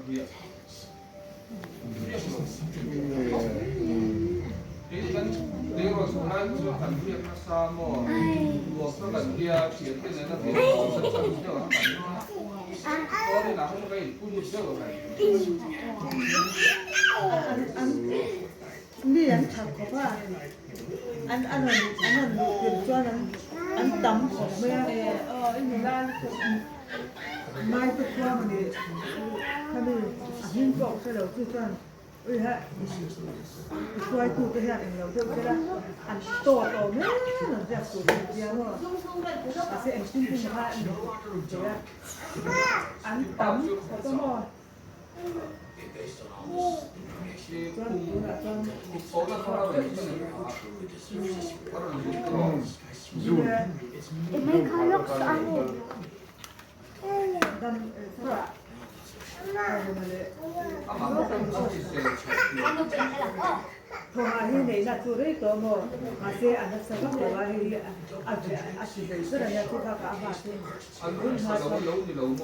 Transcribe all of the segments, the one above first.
Mi an that khawp a, an an rawn an rawn luh tirh chuan an an tam khawp mai a, mai te khuam a ni khami a hming pawh ka hre lo chu chuan ui ha i hruaitu te hian englo deuh vel a an tawt awm em an ziak tur hi tia maw mahse engtin tin kha a ni thei a an tam khawp a maw. Chuan tunah chuan Thawhah hi neihna chu rei tawh maw? Mahse a nasa vak lo a, hei hi a a ti hlei ber a nia, chu bakah a hma chu lung hma chuan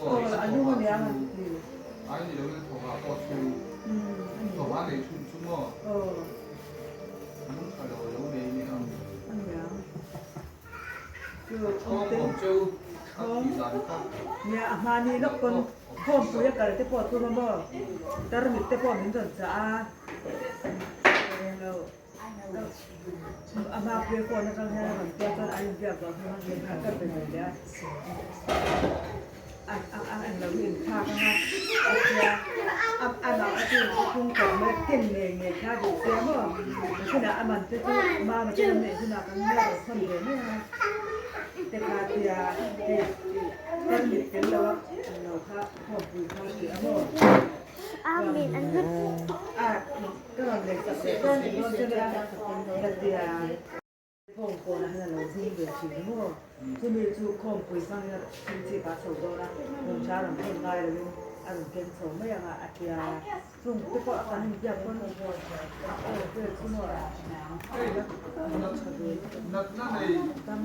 aw a lung a nia ang ti. Aw a niang. Nia a hmani lawk pawn khawmpui a kal te pawh tum a maw tarmit te pawh min rawn chah a englo a hma pui a phone atang hian a rawn tia chuan an inbiak vang hian a ka be ve leh a a a englo hi inthlak anga a tia a a mah a chu phung tawh mai a ken ngei ngei kha duh sia maw nakinah a man te chu mama te an neih hunah kan la rawn thawn ve mai a te kha tia hei tarmit tel lo a englo kha khawmpui kha ti a maw a ka rawn lei chak leh dawn dawn che nia ka tia. Khawm kawnah hian a lo hung ve thin maw? Chumi chu khawmpui hmang hian thil chip a chho dawn a, hmun tha rawn thawn ngai loin a rawn keng chho mai ang a, a ti a. Chung te pawh a kan inbiak pawn a aw vel chu maw a lo tha ve dam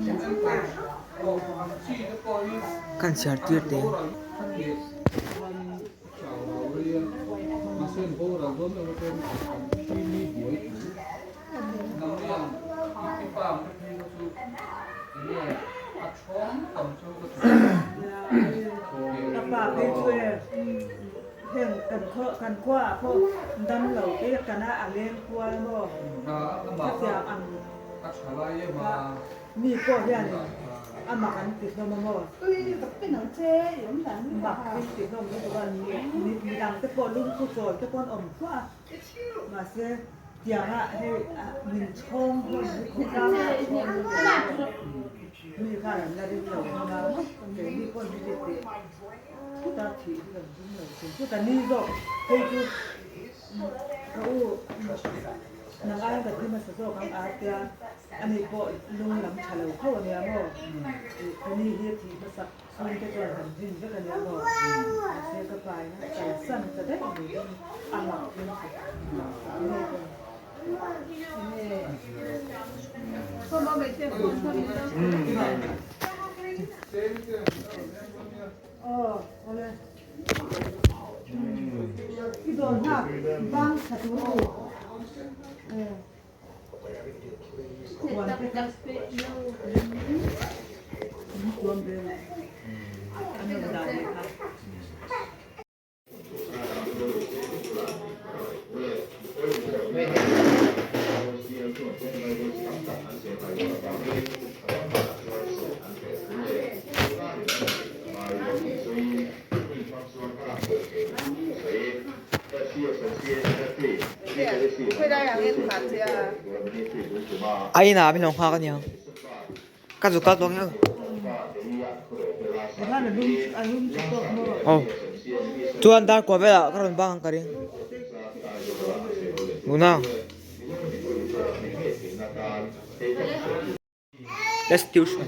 Kan chhiar tir teh. Ka pa phei chu e heng kan khaw kan khua ah pawh dam lo te kan a a leng kual maw khatiang ang kha mi pawh hian a mak an ti hlawm a maw mak an ti hlawm lutuk a midang te pawh lungphu chawl te pawh an awm thluah a. Mahse, tianga hei min chhawng hlawm hi khawtlang ah chhawng hlawm mi khan an la ring lo hlawm a, keini pawn hi ti teh thut a thih hi kan ring lo thin chu ka ni zawk hei chu ka u nang aiin ka thi hmasa zawk ang a tia ani pawh lung lam tha lo tho ania maw ka ni hi a thih hmasak. Chhungte chuan kan rin vek a nia maw? Mahse ka pa in a kalsan ta daih mai hi a mak in ka A inah min lo nghak a nia ka zuk kal tawh ang aw chuan dar kua velah ka rawn bang ang ka ring nuna let's tuition.